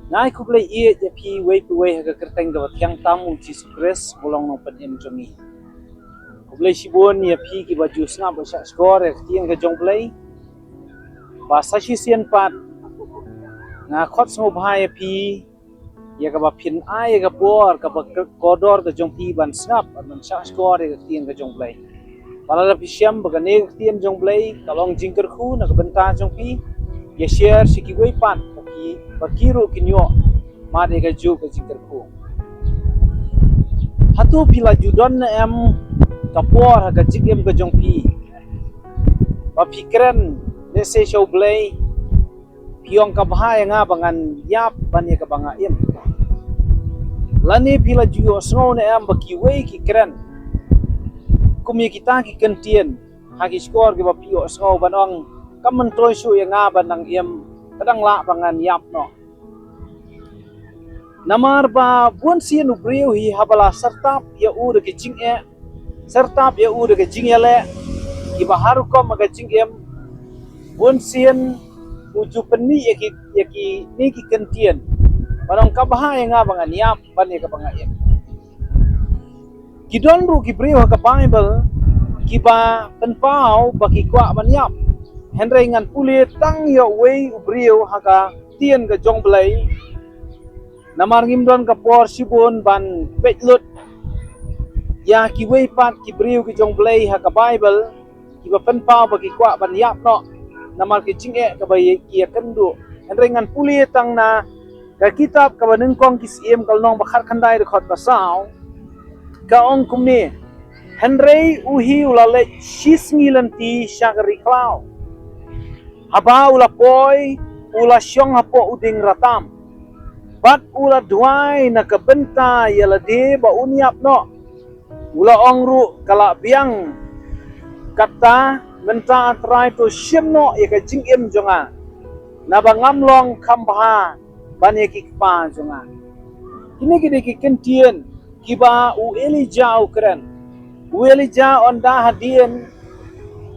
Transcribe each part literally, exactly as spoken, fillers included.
Nga ai khublei ïeit ïa phi uwei pa uwei ha ka kyrteng kaba thiang tam u Jisu Khrist, ba long Nongpynim jong ngi. Khublei shibun ïa phi kiba ju sngap ba shah shkor ïa ka ktien ka jong U Blei. Ba sa shisien pat nga khot sngewbha ïa phi ïa kaba phin ai ïa ka por kaba kordor ka jong phi ban sngap, ban shah shkor ïa ka ktien ka jong U Blei. Ba lada phi shem ba kane ka ktien jong U Blei ka long jingkyrkhu na ka bynta jong phi, ïa share sha kiwei pat ba ki, ba ki ruh kin ïoh mad ïa kajuh ka jingkyrkhu. Hato phi la ju don ne em ka por ha ka jingim ka jong phi ba phi kren, lehse sha U Blei, phi ong, ka bha ïa nga ba ngan ïap ban ïa kaba nga im? Lane phi la ju ïohsngew ne em ba kiwei ki kren kum ïa kita ki kyntien ha ki shkor kiba phi ïohsngew ban ong, kam myntoi shuh ïa nga ban nang im, ka dang lah ba ngan ïap noh. Namar ba bunsien u briew hi haba la syrtap ïa u da ka jingeh, syrtap ïa u da ka jingïaleh, kiba ha rukom ha ka jingim, bunsien u ju pynmih ïa ki, ïa kine ki kyntien ban ong, ka bha ïa nga ba ngan ïap ban ïa kaba nga im. Ki don ruh ki briew ha ka Baibl kiba pynpaw ba ki kwah ban ïap. Hynrei ngan pule tang ïa uwei u briew ha ka ktien ka jong U Blei. Namar ngim don ka por shibun ban peit lut ïa kiwei pat ki briew ki jong U Blei ha ka Baibl kiba pynpaw ba ki kwah ban ïap noh namar ki jingeh kaba ïa, ki ïakynduh. Hynrei ngan pule tang na ka kitab kaba Nyngkong ki Syiem ka lynnong ba khatkhyndai dkhot ba saw, ka ong kumne: Hynrei u hi u la leit shisngi lynti sha ka ri khlaw. Haba u la poi, u la shong hapoh u dieng ratam, bad u la duwai na ka bynta ïa lade ba un ïap noh. U la ong ruh, ka la biang katta, mynta A Trai to shim noh ïa ka jingim jong nga, naba ngam long kham bha ban ïa ki kpa jong nga. Kine ki dei ki kyntien kiba u Elijah u kren. U Elijah ynda hadien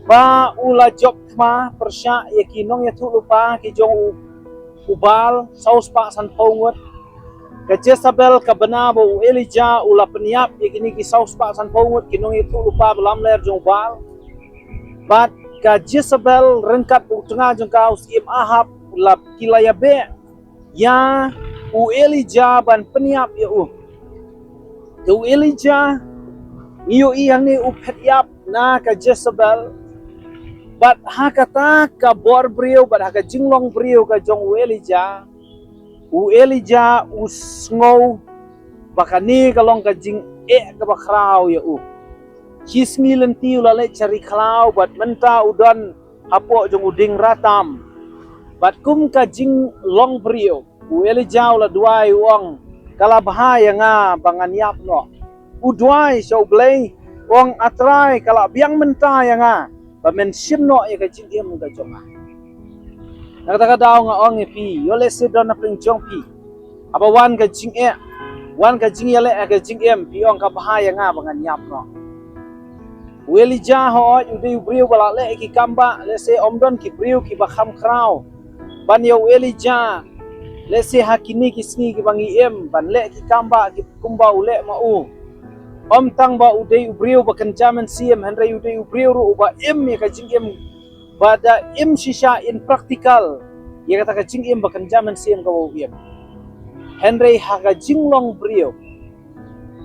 ba u la jop thma pyrshah ïa ki nongïathuhlypa ki jong u, u Baal saw spah sanphew ngut, ka Jezebel ka bna ba u Elijah u la pynïap ïa kine ki saw spah sanphew ngut ki nongïathuhlypa ba lamler jong u Baal. Bad ka Jezebel ryngkat u tnga jong ka u Syiem Ahab la, ki la ïabeh ïa u Elijah ban pynïap ïa u. Te u Elijah, ngi ïohi hangne, u phet ïap na ka Jezebel. Bad ha kata ka bor briew bad ha ka jinglong briew ka jong u Elijah, u Elijah u sngew ba kane ka long ka jingeh kaba khraw ïa u. Shisngi lynti u la leit sha ri khlaw bad mynta u don hapoh jong u dieng ratam. Bad kum ka jinglong briew, u Elijah u la duwai, u ong, ka la bha ïa nga ba ngan ïap noh. U duwai sha U Blei, u ong, A Trai, ka la biang mynta ïa nga ba men shim noh ïa ka jingim ka jong nga. Na kata ka daw nga ong ïa phi, ïoh lehse don na pdeng jong phi, haba wan ka jingeh, wan ka jingïaleh ha ka jingim, phi ong, ka bha ïa nga ba ngan ïap noh. U Elijah hooid u dei u briew ba la leh ki kam bah, lehse ym don ki briew kiba kham khraw ban ïa u Elijah, lehse ha kine ki sngi kiba ngi im, ban leh ki kam bah ki kumba u leh ma u. Ym tang ba u dei u briew ba kynja mynsiem, hynrei u dei u briew ruh uba im ïa ka jingim, ba da im shisha in practical ïa kata ka jingim ba kynja mynsiem kaba u im. Hynrei ha ka jinglong briew,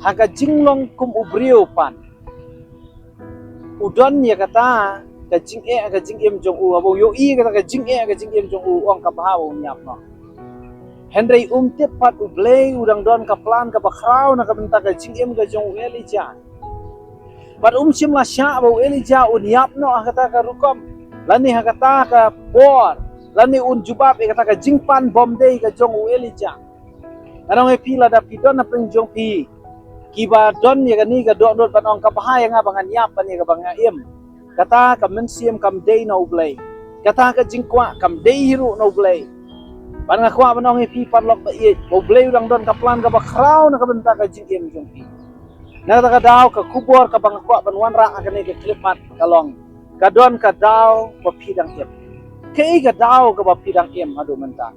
ha ka jinglong kum u briew pat, u don ïa kata ka jingeh ka jingim jong u, haba u ïohi kata ka jingeh ka jingim jong u, u ong, ka bha ba un ïap noh. Hynrei um tip pat U Blei u dang don ka plan kaba khraw na ka bynta ka jingim ka jong u Elijah. Bad um shym la shah ba u Elijah un ïap noh ha kata ka rukom, lane ha kata ka por, lane un jubab ïa kata ka jingpan bym dei ka jong u Elijah. Ngan ong ïa phi, lada phi don na pdeng jong phi kiba don ïa kane ka dohnud ban ong, ka bha ïa nga ba ngan ïap ban ïa kaba nga im, kata ka mynsiem kam dei na U Blei, kata ka jingkwah kam dei hi ruh na U Blei. Bad nga kwah ban ong ïa phi paralok ba ïeit, ba U Blei u dang don ka plan kaba khraw na ka bynta ka jingim jong phi. Na kata ka daw, ka khubor kaba nga kwah ban wanrah ha kane ka khyllipmat ka long, ka don ka daw ba phi dang im. Kaei ka daw kaba phi dang im haduh mynta?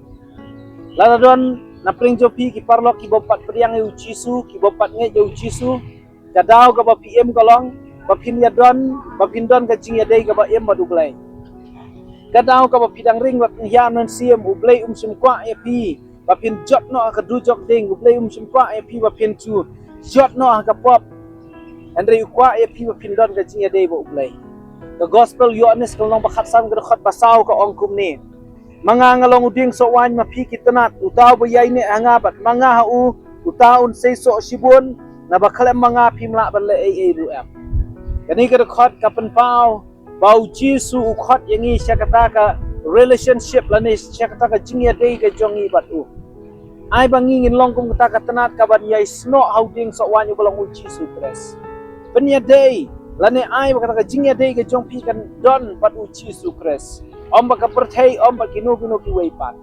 Lada don Na pdeng jong phi ki paralok ki bym pat pdiang ïa u Jisu, ki bym pat ngeit ïa u Jisu, ka daw kaba phi im ka long ba phin ïadon, ba phin don ka jingïadei kaba im bad u Blei. Ka daw kaba phi dang ring bad phin hiar mynsiem, u Blei um shym kwah ïa phi ba phin jot noh ha ka dujok ding, u Blei um shym kwah ïa phi ba phin ju jot noh ha ka pop. Hynrei u kwah ïa phi ba phin don ka jingïadei bad u Blei. Ka gospel Ïoannis ka lynnong ba khatsan ka dkhot ba saw ka ong kumne: Ma nga nga long u dieng sohwaiñ, ma phi ki tnat. Uta uba ïaineh ha nga bad ma nga ha u, uta un sei soh shibun, naba khlem ma nga phim lah ban leh ei ei ruh em. Kane ka dkhot ka pynpaw ba u Jisu u khot ïa ngi sha kata ka relationship lane sha kata ka jingïadei ka jong ngi bad u. Ai ba ngi ngin long kum kata ka tnat kaban ïai snoh ha u dieng sohwaiñ uba long u Jisu Khrist. Pynïadei lane ai ba kata ka jingïadei ka jong phi kan don bad u Jisu Khrist, ym bad ka pyrthei, ym bad kino kino kiwei pat.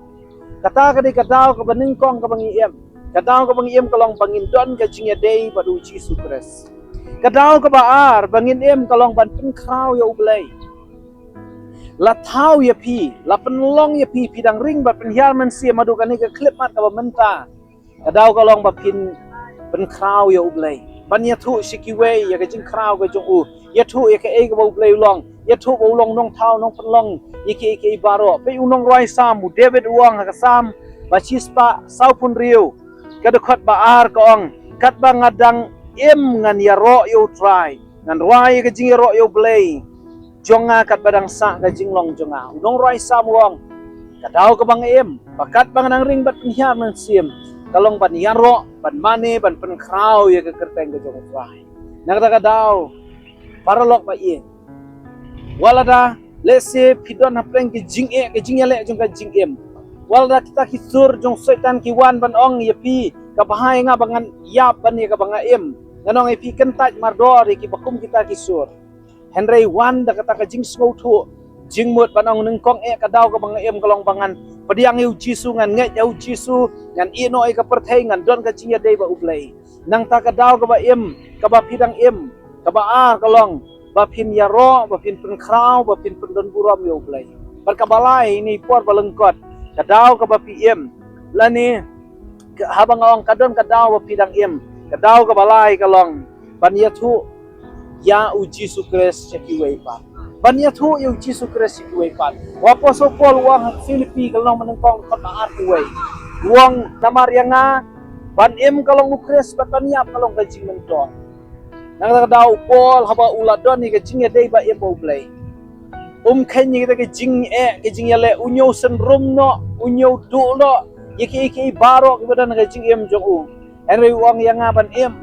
Kata ka dei ka daw kaba nyngkong kaba ngi im. Ka daw kaba ngi im ka long ba ngin don ka jingïadei bad u Jisu Khrist. Ka daw kaba ar ba ngin im ka long ban pynkhraw ïa u Blei. La thaw ïa phi, la pynlong ïa phi, phi dang ring bad pynhiar mynsiem haduh kane ka khyllipmat kaba mynta. Ka daw ka long ba phin pynkhraw ïa u Blei, ban ïathuh sha kiwei ïa ka jingkhraw ka jong u, ïathuh ïa kaei kaba u Blei u long, ïathuh ba u long nongthaw nongpynlong ïa kiei kiei baroh. Peit u nongrwai Salm u David u ong ha ka Salm ba shispah sawphew hynriew, ka dkhot ba ar ka ong: Katba nga dang im ngan ïaroh ïa u Trai, ngan rwai ïa ka jingïaroh ïa u Blei jong nga katba dang sah ka jinglong jong nga. U nongrwai Salm u ong, ka daw kaba nga im, ba katba nga dang ring bad pynhiar mynsiem, ka long ban ïaroh, ban mane, ban pynkhraw ïa ka kyrteng ka jong u Trai. Na kata ka daw, paralok ba ïeit, wat lada lehse phi don hapdeng ka jingeh, ka jingïaleh jong ka jingim, wat lada kita ki sur jong Soitan ki wan ban ong ïa phi, ka bha ïa nga ba ngan ïap ban ïa kaba nga im. Ngan ong ïa phi, kyntait mardor ïa kiba kum kita ki sur. Hynrei wan da kata ka jingsngewthuh jingmut ban ong, nyngkong eh ka daw kaba nga im ka long ba ngan pdiang ïa u Jisu, ngan ngeit ïa u Jisu, ngan ïehnoh ïa ka pyrthei, ngan don ka jingïadei bad u Blei. Nangta ka daw kaba im, kaba phi dang im, kaba ar ka long ba phin ïaroh, ba phin pynkhraw, ba phin pyndonburom ïa u Blei. Bad kaba lai, ha kane ka por ba lyngkot, ka daw kaba phi im lane ka, haba nga ong ka don ka daw ba phi dang im, ka daw kaba lai ka long ban ïathuh ïa u Jisu Khrist sha kiwei pat. Ban ïathuh ïa u Jisu Khrist sha kiwei pat. U Apostol Paul u ong ha Philippi ka lynnong ba nyngkong, dkhot ba ar, kiwei, u ong, namar ïa nga ban im ka long u Khrist bad ban ïap ka long ka jingmyntoi. Na kata ka daw u Paul haba u la don ïa ka jingïadei ba im bad u Blei, um kheiñ ïa kita ki jingeh, ki jingïaleh, u ñiew synrum noh, u ñiew duh noh ïa kiei kiei baroh kiba don ha ka jingim jong u. Hynrei u ong, ïa nga ban im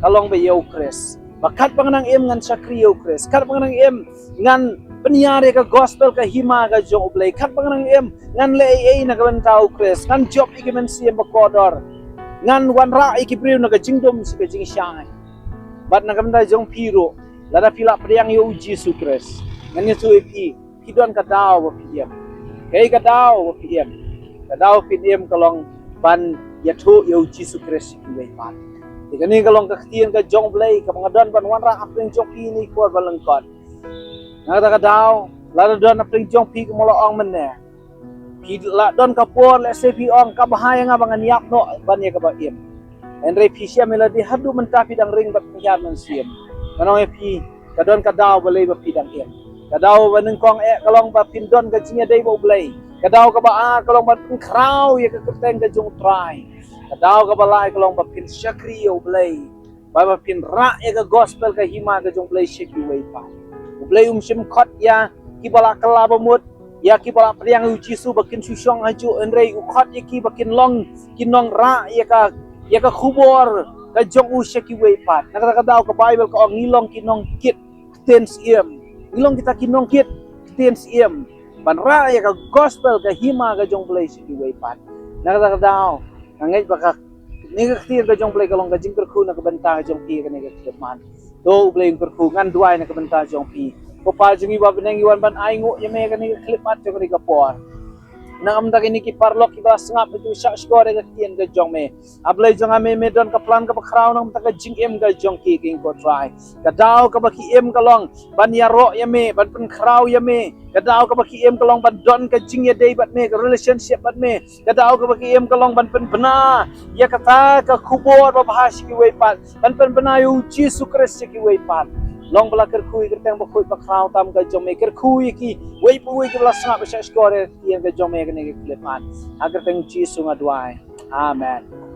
ka long ba ïa u Khrist. Ba katba nga dang im ngan shakri ïa u Khrist. Katba nga dang im ngan pynïar ïa ka gospel, ka hima ka jong u Blei. Katba nga dang im ngan leh ei ei na ka bynta u Khrist. Ngan jop ïa ki mynsiem ba kordor. Ngan wanrah ïa ki briew na ka jingdum sha ka jingshai. Bad na ka bynta jong phi ruh, lada phi la pdiang ïa u Jisu Khrist, ngan ïathuh ïa phi, phi don ka daw ba phi im. Kaei ka daw ba phi im? Ka daw ba phin im ka long ban ïathuh ïa u Jisu Khrist sha kiwei pat. Te kane ka long ka ktien ka jong u Blei kaba nga don ban wanrah hapdeng jong phi ha kane ka por ba lyngkot. Na kata ka daw, lada don hapdeng jong phi, kumba la ong mynne, phi la don ka por, lehse phi ong, ka bha ïa nga ba ngan ïap noh ban ïa kaba im. Hynrei phi shem ïa lade, haduh mynta phi dang ring bad pynhiar mynsiem. Ngan ong ïa phi, ka don ka daw balei ba phi dang im. Ka daw ba nyngkong eh ka long ba phin don ka jingïadei bad u Blei. Ka daw kaba ar ka long ban pynkhraw ïa ka kyrteng ka jong u Trai. Ka daw kaba lai ka long ba phin shakri ïa u Blei. Ba, ba phin rah ïa ka gospel, ka hima ka jong u Blei sha kiwei pat. U Blei um shym khot ïa kiba la kylla bamut, ïa kiba la pdiang ïa u Jisu ba kin shu shong hajuh, hynrei u khot ïa ki ba kin long ki nongrah ïa ka, ïa ka khubor ka jong u sha kiwei pat. Na kata ka daw ka Baibl ka ong ngi long ki nongkit ktien syiem. Ngi long kita ki nongkit ktien syiem ban rah ïa ka gospel, ka hima ka jong u Blei sha kiwei pat. Na kata ka daw nga ngeit ba ka, kane ka ktien ka jong u Blei ka long ka jingkyrkhu na ka bynta ka jong phi ha kane ka khyllipmat. To u Blei un kyrkhu, ngan duwai na ka bynta jong phi. Ko Pa jong ngi ba ha bneng, ngi wan ban ainguh ïa me ha kane ka khyllipmat jong kane ka por. Namar kine ki paralok kiba la sngap ha ka shah shkor ïa ka ktien ka jong me. A Blei jong nga, me me don ka plan kaba khraw namar ka jingim ka jong ki, ko Trai. Ka daw kaba ki im ka long ban ïaroh ïa me, ban pynkhraw ïa me. Ka daw kaba ki im ka long ban don ka jingïadei bad me, ka relationship bad me. Ka daw kaba ki im ka long ban pynbna ïa kata ka khubor babha sha kiwei pat, ban pynbna ïa u Jisu Khrist sha kiwei pat. Long ba la kyrkhu ïa ka kyrteng bakhuid bakhraw tam ka jong me, kyrkhu ïa kiwei pa wei kiba la sngap ha ka shah shkor ïa ka ktien ka jong me ha kane ka khyllipmat. Ha ka kyrteng Jisu nga duwai. Amen.